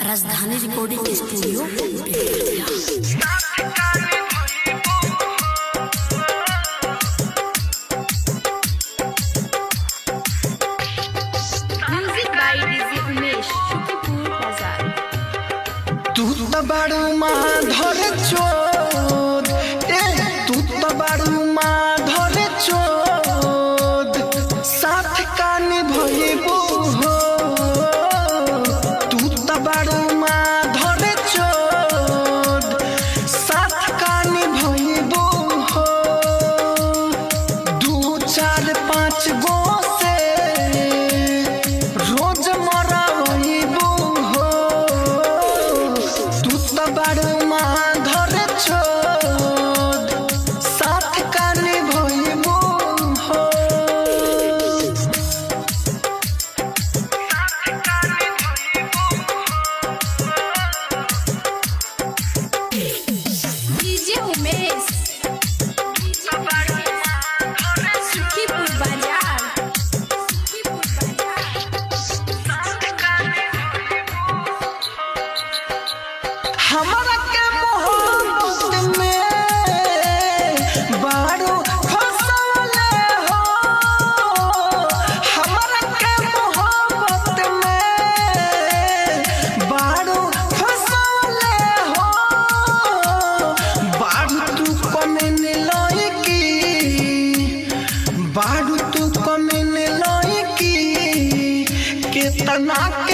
Rajdhani recording studio. Music by DJ Umesh, Shukipur Bazar. तू तो बारू माधर चोद, ए तू तो बारू माधर चोद, साथ कानी भइबू हो। तू तो बारू माधर चोद, साथ कानी भइबू हो। 2 4 5 गो से रोज मराइबू हो। तू तो बारू माधर चोद, साथ कानी भइबू हो। DJ Umesh, Sukhipur Bazar. Sukhipur Bazar. हमरा के मोहब्बत में बारू फसवले हो। हमरा के मोहब्बत में बारू फसवले हो। बारू तू कमेन लइकी, बारू तू कमेन लइकी, केतना के